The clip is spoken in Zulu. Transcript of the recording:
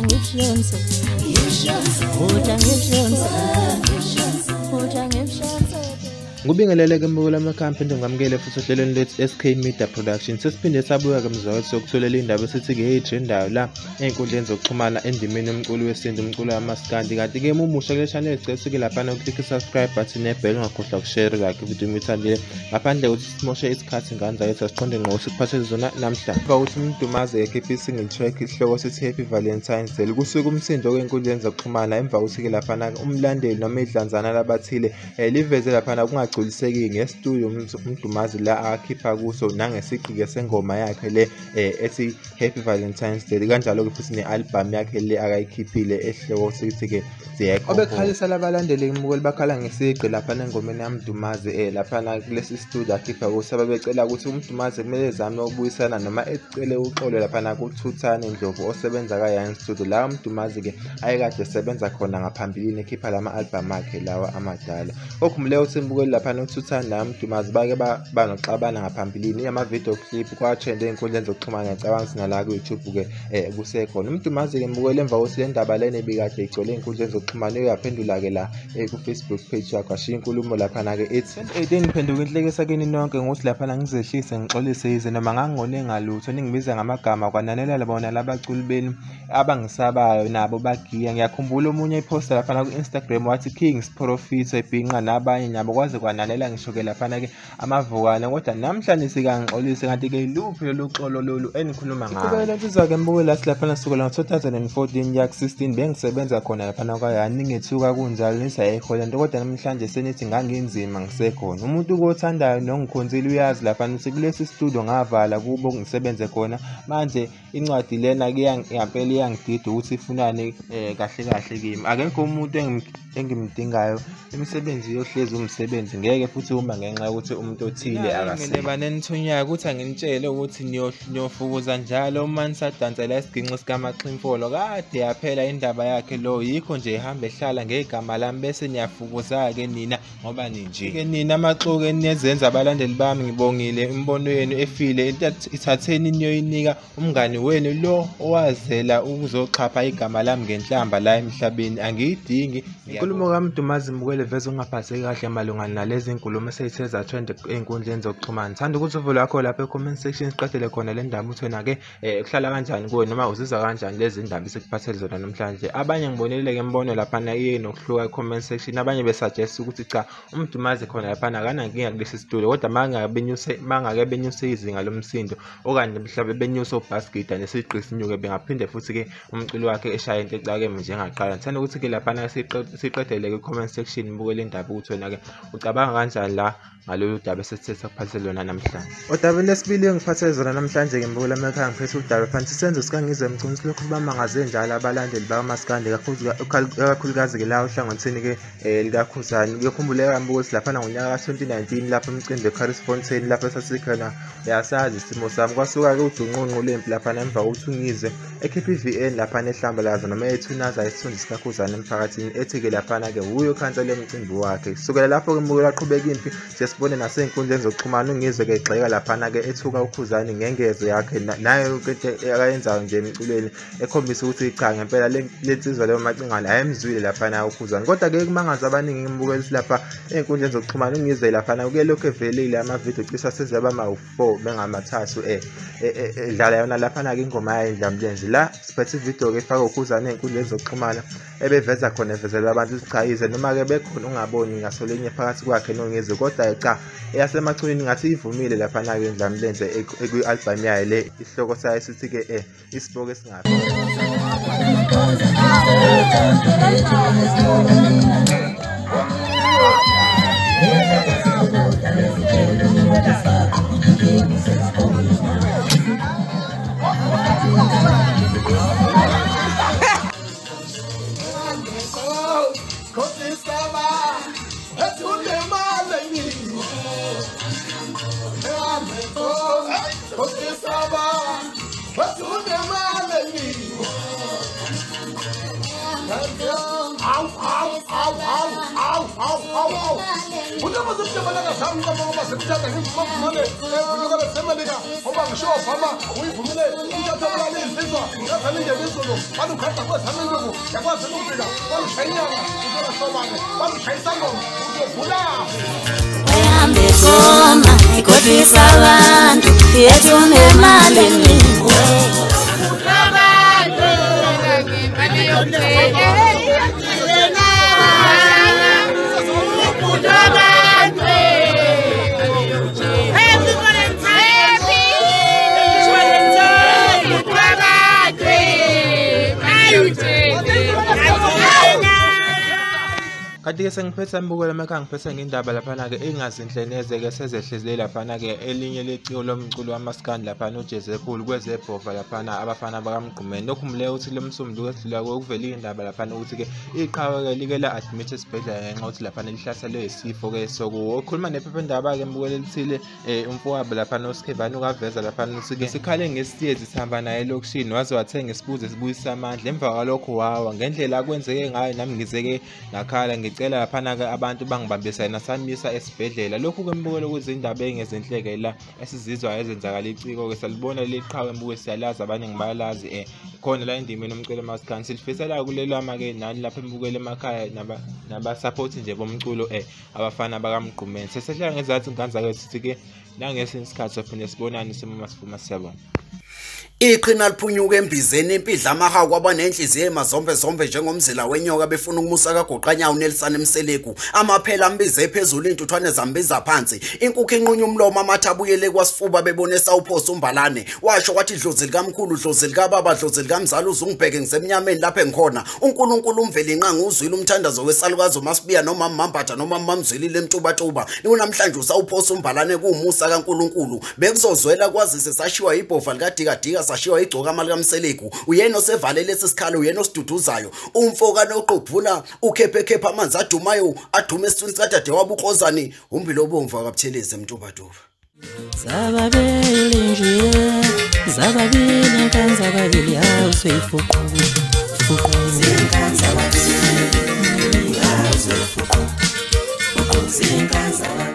ngibshonse uta ngibshonse uta ngibshonse. Ngubingelele ke mbukelo amakhampani ngamukele futhi ohlelweni lethu SK Media Production. Sesiphinde sabuya ke mzawethu sokutholela indaba esithi ke eyitrendayo la ey'nkundleni zokuxhumana endimeni yomculo wesintu, umculo wamaskandi. Kanti ke umusha kule channel sicela usuke laphana uclick subscribe button nebell, ungakhohlwa ukushare like ivideo uma uyithandile. Ngaphandle kokuthi simoshe isikhathi ngane zakithi, asiqonde ngqo sikuphathele zona namhlanje. Emva kokuthi uMdumazi ekhiphe i-single track isihloko sithi Happy Valentine's Day, kusuke umsindo ey'nkundleni zokuxhumana emva kokuthi ke laphana umlandeli noma idlanzana labathile liveze laphana kungagculiseki ngestudio uMdumazi la akhipha kuso nangesigqike sengoma yakhe le ethi Happy Valentine's Day, kanjalo-ke futhi ne-album yakhe le akayikhiphile esihloko sithi-ke Ziyekho. Obekhalisa labalandeli mbukeli bakhala ngesigqi laphana engomeni yaMdumazi laphana kulesi studio akhipha kuso, ababecela ukuthi uMdumazi kumele ezame ukubuyisana noma ecele uxolo laphana kuThuthani Ndlovu osebenza ka-Young Studio, la uMdumazi-ke ayekade esebenza khona ngaphambilini ekhipha lama-album akhe lawa amadala. Okhumbuleka ukuthi mbukeli laphana uThuthani naMdumazi bake banoxabana ngaphambilini ama-video clip kwatrend ey'nkundleni zokuxhumana, ngiyacabanga ukuthi nala ku-YouTube-ke kusekhona. UMdumazi-ke mbukeli emva kokuthi le ndaba lena ebikade igcwele ey'nkundleni zokuxhumana uyaphendula-ke la ku-Facebook page yakhe, washiya inkulumo laphana-ke ethi 2018 ngiphenduka inhlekisa kini nonke ngokuthi laphana ngizehlise ngixolise yize noma ngangingone ngalutho, ningibiza ngamagama kwananela bona labaculi benu abangisabayo nabo bagiya. Ngiyakhumbula omunye iphosta laphana ku-Instagram wathi Kings Profit ebhinqa nabanye nabo kwaze kwananela ngisho-ke laphana-ke amavukane, kodwa namhlanje sikangixolise. Kanti-ke luphi lolu xolo lolu enikhuluma ngalo? Iqhubekela insizwa-ke mbukeli lathi laphana sukela ngo-2014 kuya ku-16 bengisebenza khona laphana kwayani, ningethuka kunjalo nisayekho lento, kodwa namhlanje senithi nganginzima ngisekhona. Umuntu kothandayo nongikhonzile uyazi laphana ukuthi kulesi studio ngavala kubo ngisebenze khona. Manje incwadi lena ngampela iyangidida ukuthi ifunani kahle kahle kimi. Akekho umuntu engimdingayo, imisebenzi yohlezi umsebenzi, ngeke futhi uma ngenxa yokuthi umuntu othile akasebenzi. Nenithunyayo ukuthi anginitshele ukuthi niyofukuza njalo uma nisadansa isiginci sikamaxhimfolo, kade yaphela indaba yakhe lo, yikho nje ihamba ehlala ngegama lami bese niyafukuza-ke nina ngoba ninje. Ke nina amaxoki enizenza abalandeli bami, ngibongile imibono yenu efile, ithatheni niyoyinika umngani wenu lo owazela ukuzoxhapha igama lami ngenhlamba la emhlabeni, angiyidingi. Inkulumo kaMdumazi mbukeli veze ungaphatheki kahle malungana nalezi nkulumo eseyithe zatrend ey'nkundleni zokuxhumana. Thanda ukuthi uvo lwakho lapha e-comment section, siqedele khona le ndaba ukuthi wena-ke kuhlala kanjani kuwe noma uzizwa kanjani lezi ndaba esikuphathele zona namhlanje. Abanye ngibonile-ke imibono laphana iye nokuhluka e-comment section, abanye besuggest ukuthi cha uMdumazi khona laphana akanankinga kulesi situlo, kodwa mangake benyuse izinga lomsindo okanye mhlawumbe benyuse obhaskida nesigqi sinyuke, bengaphinde futhi-ke umculo wakhe eshaye into ecakeme njengaqala. Ngithanda ukuthi-ke laphana siqedele kwi-comment section, mbukele indaba ukuthi wena-ke ucabanga kanjani la ngalolu daba esesithe sakuphathele lona namhlanje. Odabeni lesibili engiphathele zona namhlanje-ke mbukeli emakhaya, ngiphethe udaba phansi isenzo sikaNgizwe Mchunu silokhu bamangaze njalo abalandeli bakamaskandi, kakhulukazi-ke la ohlangothini-ke likaKhuzani. Kuyokhumbuleka ukuthi laphana ngonyaka ka-2019 lapho umcimbi eCaris Fontaine lapho esasikhona uyasazi isimo sami, kwasuka-ke udunqunqu lempi laphana emva kokuthi uNgizwe ekhiphe i-VN laphana ehlambalaza noma ethunaza isithunzi sikaKhuzani emphakathini, ethi-ke laphana-ke wuye okhansela umcimbi wakhe. Kusukela lapho-ke mbukeli waqhubeka impi, siyasibone nasey'nkundleni zokuxhumana uNgizwe-ke egxeka laphana-ke ethuka uKhuzani ngengezo yakhe nayo yonke into akayenzayo nje emculweni, ekhombisa ukuthi cha ngempela le nsizwa leyo Macingwane ayemzwile laphana uKhuzani. Kodwa-ke kumangaza abaningi mbukeli lapha ey'nkundleni zokuxhumana uNgizwe laphana kuye lokhu evelile amavidiyo cishe aseze bama-4 bengamathathu edlala yona laphana-ke ingoma yayo Indlamlenze. La siphethe ividiyo-ke efake uKhuzani ey'nkundleni zokuxhumana ebeveza khona evezela abantu ukuthi cha yize noma-ke bekhona ungaboni ngasolinye phakathi kwakhe noNgizwe, kodwa cha eyasemachunini ngathi ivumile laphana-ke Indlamlenze ekwi-album yayo le isihloko sayo sithi-ke isibuko esingafi. Au, au, au, au, au, au, au. Awu Unabaze mntabana zami ngoba sekuthatha ngimfumane evunyukala semelika ngoba ngisho Obama uyivumile umthatha insizwa ngathani nje izulu balukhatha kwezami induku yakwazi ukufika balushayinyanga uzohlobane balushayisangoma uzobhula Uhambe goma ikhohlisa abantu yethu nemali Kanti-ke sengiphethe mbukelo emakhaya ngiphethe ngendaba laphana-ke engazinhle neze-ke sezehlezile laphana-ke elinye leciko lomculo wamaskandi laphana uJezekhulu kwezebhova laphana abafana bakaMgqumeni. Lokhumbuleke ukuthi lo msumduko esidlula kuvele indaba laphana ukuthi-ke iqhawe-ke like la-admit esibhedlela ngenxa yokuthi laphana lihlaselwe yisifo-ke sokuwo. Okhuluma nephephandaba-ke mbukelo elithile umfowabo laphana uSkhevane ukaveza laphana ukuthi-ke sikhale ngesiyezi sihamba naye elokishini waze wathenga isibuzo esibuyisa amandla emva kwalokho wawa ngendlela akwenzeke ngayo nami ngizeke ngakhala ngicela laphana ke abantu bangibambisa yena samisa esibhedlela. Lokhu kwembukelo kuzindaba engezinhleke la esizizwa ezenzakala iciko ke salibona liqhawe embuke siyalazi abaningi bayalazi khona la endimeni umculo maskandi silifisela kulelama ke nani lapha embukelo emakhaya naba support nje bomculo abafana bakaMgqumeni. Sesehlela ngezathi nganza ke sithi ke nangesinye isikhathi sophinde sibonane sima sivuma siyabona. Iqhina liphunyuka embizeni impidla amahawu kwabanenhliziyo emazombe zombe njengomzila wenyoka befuna ukumusa kagoqanyawo uNelson Mseleku amaphela ambize phezulu intuthwane zambiza phansi inkukhu inqunya umlomo amathabuyele kwasifuba bebone sawuphosa umbalane washo kwathi dlozi likamkhulu dlozi likababa dlozi likamzala uzungibheke ngisemnyameni lapha engikhona uNkulunkulu umveli inqanga uzwile umthandazo wesalukazi uMasibiya noma Mambatha noma Mamzwilile eMtubatuba namhlanje usawuphosa umbalane kuwumusa kaNkulunkulu bekuzozwela kwazise sashiwa ibhova likadikadika sashiwa igcokama likaMseleku uyena osevalele lesi sikhalo uyena osiduduzayo umfoka noqobhula ukhephe amanzi adumayo adume esithunzi kadade wabukrozani umbilo obomvu akabuthelezi eMtubatuba. Zababili nje zababili nkanzababili awuseyifuqu fuqu zinkanzababili awuseyifuqu fuqu zinkanzababili.